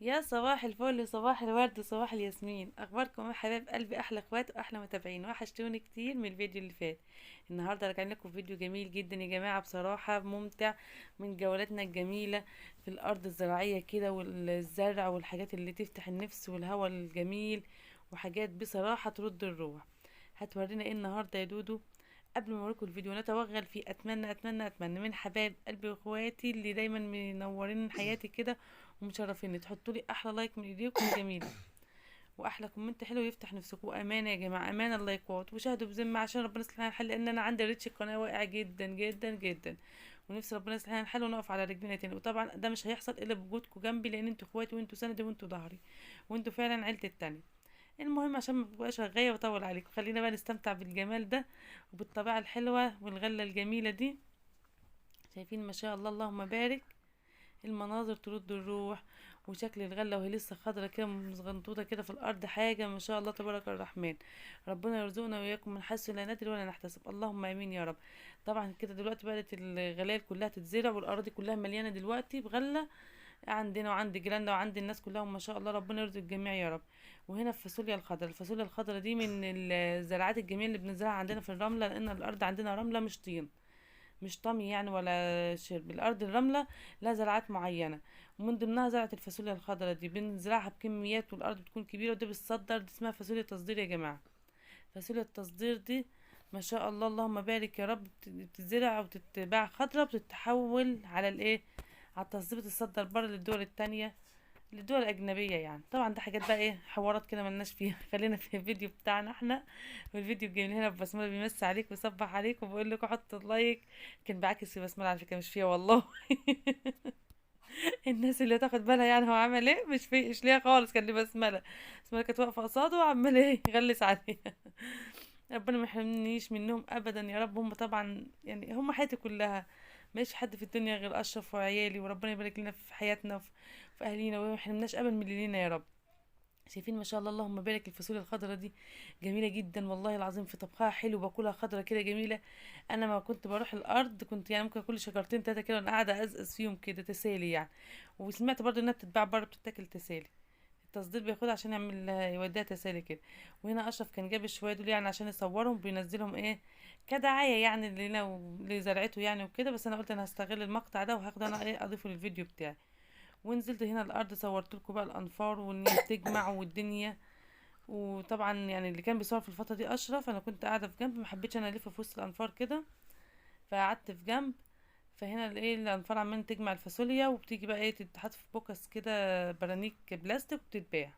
يا صباح الفل، صباح الورد، صباح الياسمين. اخباركم يا حبايب قلبي؟ احلى اخوات واحلى متابعين، وحشتوني كتير من الفيديو اللي فات. النهارده راجعين لكم فيديو جميل جدا يا جماعة، بصراحة ممتع، من جولاتنا الجميلة في الارض الزراعية كده، والزرع والحاجات اللي تفتح النفس والهواء الجميل، وحاجات بصراحة ترد الروح. هتورينا ايه النهارده يا دودو؟ قبل ما اوريكم الفيديو نتوغل فيه، اتمنى اتمنى اتمنى من حبايب قلبي واخواتي اللي دايما منورين حياتي كده ومشرفيني، تحطوا لي احلى like من ايديكم الجميلة واحلى comment حلو يفتح نفسكم. وامانه يا جماعة، امانه اللايكات وشاهدوا بذمه عشان ربنا يصلح لنا الحال، لان انا عندي reach القناة واقع جدا جدا جدا، ونفسي ربنا يصلح لنا الحال ونقف على رجلنا تاني. وطبعا ده مش هيحصل الا بوجودكم جنبي، لان انتوا اخواتي وانتوا سندي وانتوا ظهري وانتوا فعلا عيلتي التانية. المهم عشان ما بقاش رغايه واطول عليكم، خلينا بقى نستمتع بالجمال ده وبالطبيعه الحلوة والغلة الجميلة دي. شايفين ما شاء الله اللهم بارك، المناظر ترد الروح، وشكل الغلة وهي لسه خضرة كده مزغنطوطه كده في الارض، حاجة ما شاء الله تبارك الرحمن. ربنا يرزقنا وياكم من حيث لا ندري ولا نحتسب، اللهم امين يا رب. طبعا كده دلوقتي بدات الغلال كلها تتزرع، والاراضي كلها مليانة دلوقتي بغلة عندنا وعند جيراننا وعند الناس كلها، ما شاء الله ربنا يرزق الجميع يا رب. وهنا الفاصوليا الخضراء، الفاصوليا الخضراء دي من الزراعات الجميلة اللي بنزرعها عندنا في الرملة، لان الارض عندنا رملة مش طين، مش طمي يعني ولا شرب. الارض الرملة لها زراعات معينة، ومن ضمنها زراعة الفاصوليا الخضراء دي، بنزرعها بكميات والارض بتكون كبيرة، وده بتصدر، دي اسمها فاصوليا تصدير يا جماعة. فاصوليا التصدير دي ما شاء الله اللهم بارك يا رب، بتتزرع وبتتباع خضرة، بتتحول على الايه، على التصدير، بتتصدر بره للدول التانية، للدول الأجنبية يعني. طبعا ده حاجات بقى ايه، حوارات كده ملناش فيها. خلينا في الفيديو بتاعنا احنا، والفيديو الجميل هنا بسملة بيمسي عليك ويصبح عليك وبيقول لكم حطوا ال like. كان بعكس في بسملة على فكرة، مش فيها والله. الناس اللي تاخد بالها يعني هو عمل ايه، مش في مش ليها خالص، كان لبسملة. بسملة كانت واقفة قصاده وعمالة ايه يغلس عليها. ربنا ما يحرمنيش منهم ابدا يا رب. هم طبعا يعني هم حياتي كلها، ماشي حد في الدنيا غير اشرف وعيالي، وربنا يبارك لنا في حياتنا وفي اهالينا، وما يحرمناش ابدا من اللي لينا يا رب. شايفين ما شاء الله اللهم بارك، الفاصوليا الخضراء دي جميلة جدا والله العظيم، في طبخها حلو، باكلها خضرة كده جميلة. انا ما كنت بروح الارض كنت يعني ممكن اكل شجرتين تلاتة كده وانا قاعدة ازقز فيهم كده تسالي يعني. وسمعت برضو انها بتتباع بره، بتتاكل تسالي، التصدير بياخدها عشان يعمل يوديها تسالي كده. وهنا اشرف كان جاب الشويه دول يعني عشان يصورهم، بينزلهم ايه كدعايه يعني لنا ولزرعته يعني وكده، بس انا قلت انا هستغل المقطع ده وهاخده انا ايه اضيفه للفيديو بتاعي. ونزلت هنا الارض صورت لكم بقى الانفار وان هي بتجمع والدنيا. وطبعا يعني اللي كان بيصور في الفترة دي اشرف، انا كنت قاعدة في جنب، ما حبيتش انا الف في وسط الانفار كده، فقعدت في جنب. فهنا الايه الانفار عمالين تجمع الفاصوليا، وبتيجي بقى ايه تتحط في box كده برانيك بلاستيك، وبتتباع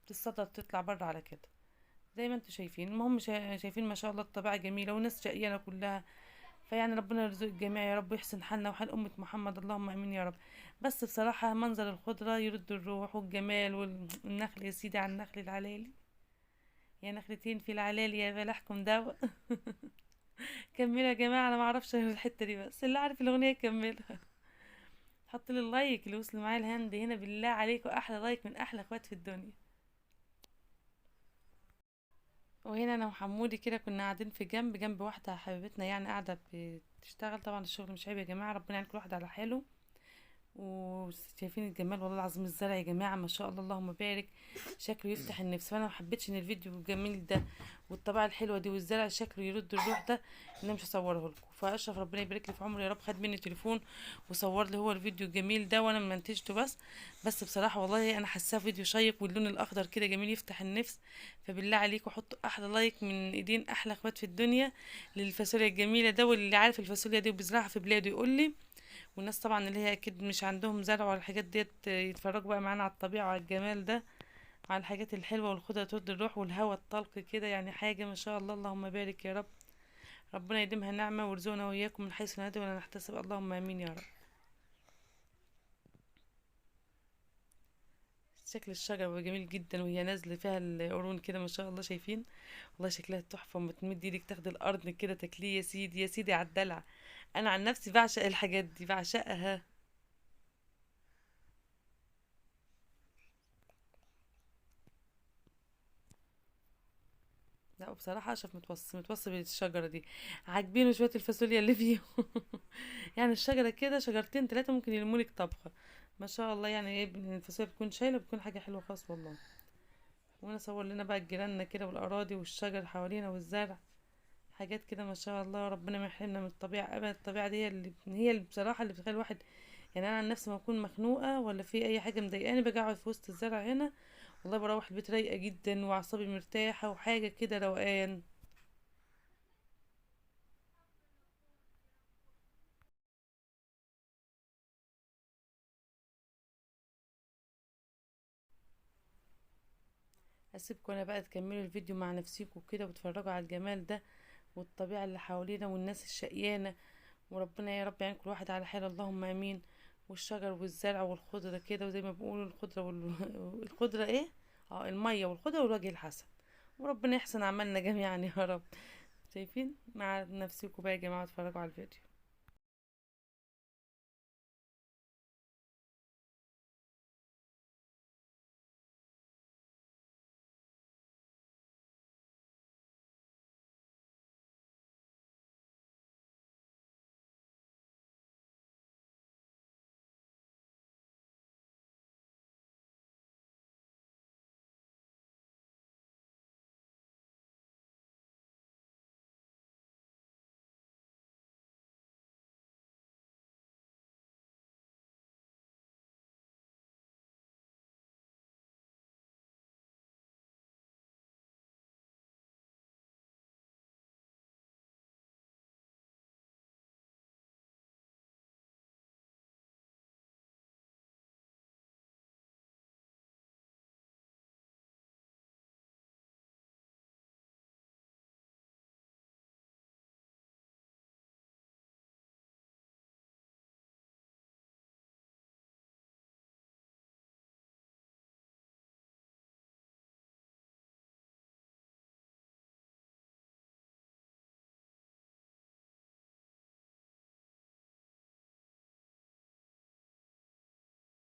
بتتصدر تطلع بره على كده زي ما انتم شايفين. المهم شايفين ما شاء الله الطبيعة جميلة والناس شقيانه كلها، فيعني ربنا يرزق الجميع يا رب ويحسن حالنا وحال أمة محمد، اللهم امين يا رب. بس بصراحة منظر الخضرة يرد الروح والجمال والنخل، يا سيدي على النخل العلالي، يا نخلتين في العلالي يا بلحكم دواء. كملوا يا جماعة، انا ما اعرفش غير الحتة دي، بس اللي عارف الأغنية كملها. حط لي ال like اللي وصل معايا ال hand هنا بالله عليكم، احلى like من احلى اخوات في الدنيا. وهنا انا وحمودي كده كنا قاعدين في جنب جنب واحدة حبيبتنا يعني قاعدة بتشتغل، طبعا الشغل مش عيب يا جماعة، ربنا يعين كل واحد على حاله. وشايفين الجمال والله العظيم، الزرع يا جماعة ما شاء الله اللهم بارك، شكله يفتح النفس. فانا ما حبيتش ان الفيديو الجميل ده والطبيعة الحلوة دي والزرع شكله يرد الروح ده ان انا مش هصوره لكم. فاشرف ربنا يبارك لي في عمره يا رب، خد مني تليفون وصور لي هو الفيديو الجميل ده وانا منتجته، بس بصراحة والله انا حاساه فيديو شيق، واللون الاخضر كده جميل يفتح النفس. فبالله عليكم حطوا احلى like من ايدين احلى اخوات في الدنيا للفاصوليا الجميلة ده، واللي عارف الفاصوليا دي وبيزرعها في بلاده يقول لي. والناس طبعا اللي هي اكيد مش عندهم زرع ولا الحاجات ديت يتفرجوا بقى معانا على الطبيعة وعلى الجمال ده، وعلى الحاجات الحلوة والخضره ترد الروح والهواء الطلق كده، يعني حاجة ما شاء الله اللهم بارك يا رب. ربنا يديمها نعمه ويرزقنا واياكم من حيث لا ندري ولا نحتسب، اللهم امين يا رب. شكل الشجرة جميل جدا وهي نازله فيها القرون كده ما شاء الله، شايفين والله شكلها تحفة، وما تمد ايدك تاخد القرن كده تاكليه. يا سيدي يا سيدي على الدلع، انا عن نفسي بعشق الحاجات دي بعشقها. لا وبصراحة اشرف متوصي بالشجرة دي، عاجبينه شوية الفاصوليا اللي فيهم. يعني الشجرة كده شجرتين تلاتة ممكن يلمولك طبخه، ما شاء الله. يعني ايه الفاصوليا بتكون شايله، بتكون حاجة حلوة خالص والله. وانا صور لنا بقى جيراننا كده والاراضي والشجر حوالينا والزرع، حاجات كده ما شاء الله. ربنا ما يحرمنا من الطبيعة ابدا. الطبيعة دي هي اللي بصراحة اللي بتخلي الواحد، يعني انا عن نفسي ما اكون مخنوقه ولا في اي حاجة مضايقاني، باجي اقعد في وسط الزرع هنا والله بروح البيت رايقة جدا واعصابي مرتاحة وحاجه كده روقان. اسيبكم انا بقى تكملوا الفيديو مع نفسيكم كده وتتفرجوا على الجمال ده والطبيعة اللي حوالينا والناس الشقيانه، وربنا يا رب يعين كل واحد على حاله، اللهم امين. والشجر والزرع والخضره كده، وزي ما بيقولوا الخضرة الخضرة ايه؟ المية والخضره والوجه الحسن، وربنا يحسن عملنا جميعا يا رب. شايفين مع نفسكم بقى يا جماعة، اتفرجوا على الفيديو.